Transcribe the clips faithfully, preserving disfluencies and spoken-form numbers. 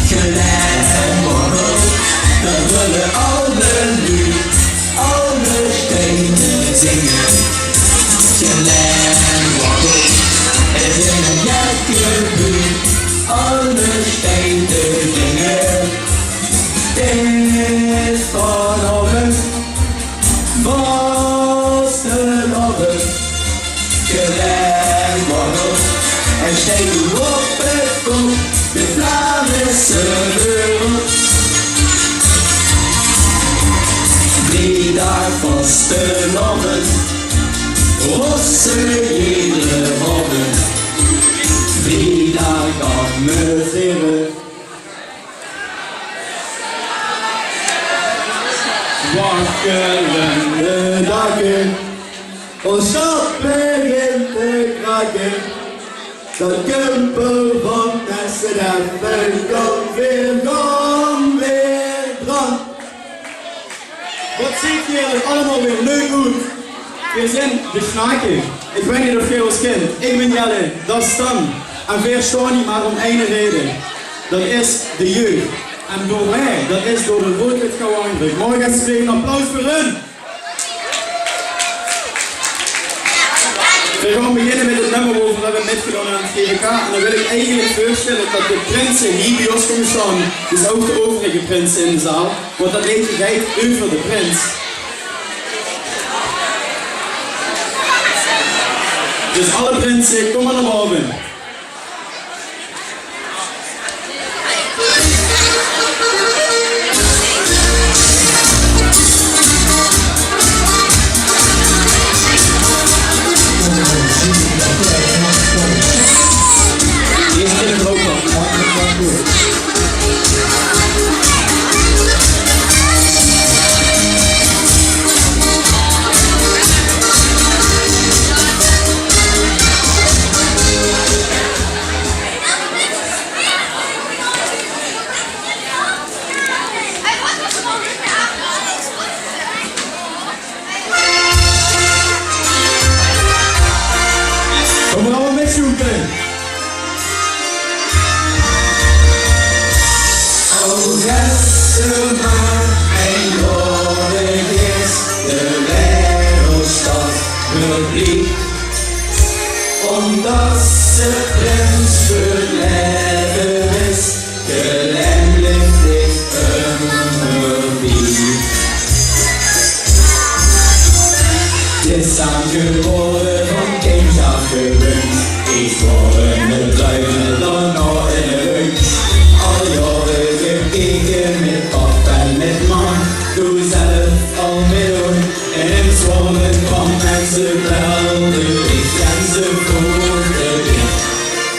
Gelaen waor 't, dat wille alle luuj, alle Stein te zinge. Gelaen waor 't, is 'n gekke buuj, alle Stein te zinge. 't Is vanaovend vastelaovend, gelaen waor 't, en steit op 't kop de Vlaamse wereld. Drie daag vastelaovend, rosse iedere aovend. Drie daag amusere. Waggelende dakke, ós stad begint te krakke. Dat kumpel van Mestreech kan weer, kan weer dran. Wat zeet geer allemaol weer leuk oet. Veer zeen de Snakke. Ich weit neet of geer ós kint. Ich bin Jelle, dat is Stan. En veer staon hie mer óm ein raeje. Dat is de jeug. En door wae? Dat is door de Rood-Wit Geel Hank. Maag ich ins ein applaus veur hun? Veer gaon beginne mit 't nummer wo veer höbbe mitgedaon aan 't G V K. En dan wil ich eigelik veurstelle dat de prinse hie bie ós kómme staon. Dus ouch de euverige prinse in de zaal. Want dat leedje geit euver de prins. Dus alle prinse, kóm mer nao bove. Kóm mer allemaol mit, Sjoeke. O Gesse mer, ein jaorig is de wereldstad weer blie. Ómdat ze prins veur 't laeve is, gelaen blief dich ummer bie. 't Is aangebaore van kinds aaf gewuns. Iers waor 't 'ne druim, daonao 'ne wins. Al jaore gekeke mit pap en mit mam. Doe zelf al mitdoon. En ins waor 't van minse belde, ich ken ze veur de wind.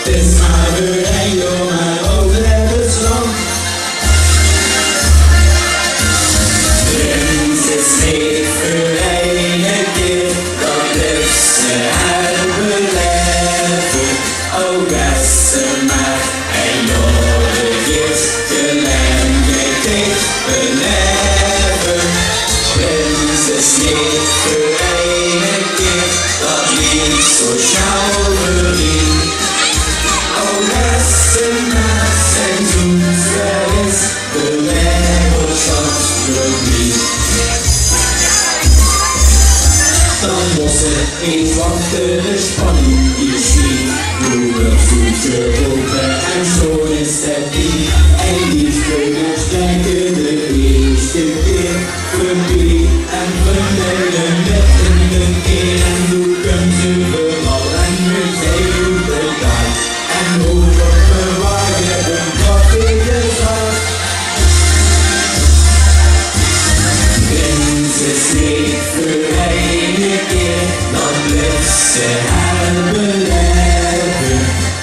't Is mer veur ein jaor, mer ouch laevenslang. Prinses neet veur eine kier, dat blifs se hel belaeve. O Gesse mer, ein jaor is gelaen, geit dich belaeve. Prinses neet veur eine kier, dat blief zo sjnel veurbie. O Gesse mer, seizoensgeis, de wereldstad weer blie. Dan mós se ins wachte, de spanning die sliep. Noe wuuert ze oetgerope en sjoon is 't hie. En die veungers trèkke de ierste kier veurbie. En vrunj mit in de kier. En noe kump ze veural en mit hei oet de daak. En hoe op de wage de koffie gezat. Prinses neet veur eine kier, dat blifs se hel belaeve.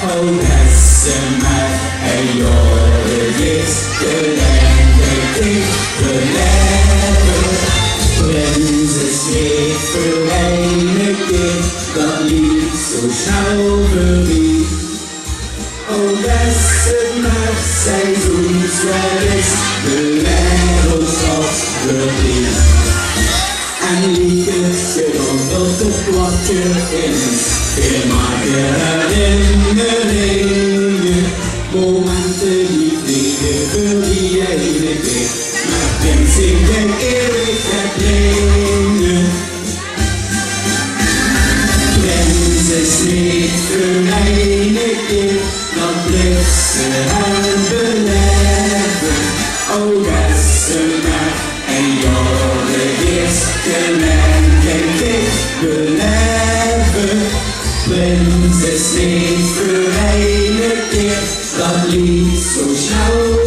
O Gesse mer, ein jaor is gelaen, geit dich belaeve. Prinses neet veur eine kier, dat blief zo sjnel veurbie. O Gesse mer, seizoensgeis, de wereldstad weer blie. En liekes, geer daan völt de Wat geer in is, geer maak herinneringe, momente die vliege veur die eine kier, mer Prins in de eeuwigheid blinge. Prins is neet veur eine kier, dat blief ze hel belaeve. O, beste mer, en jaor de eerste en gen kier belaeve. Prins is neet veur eine kier, dat liet zo snel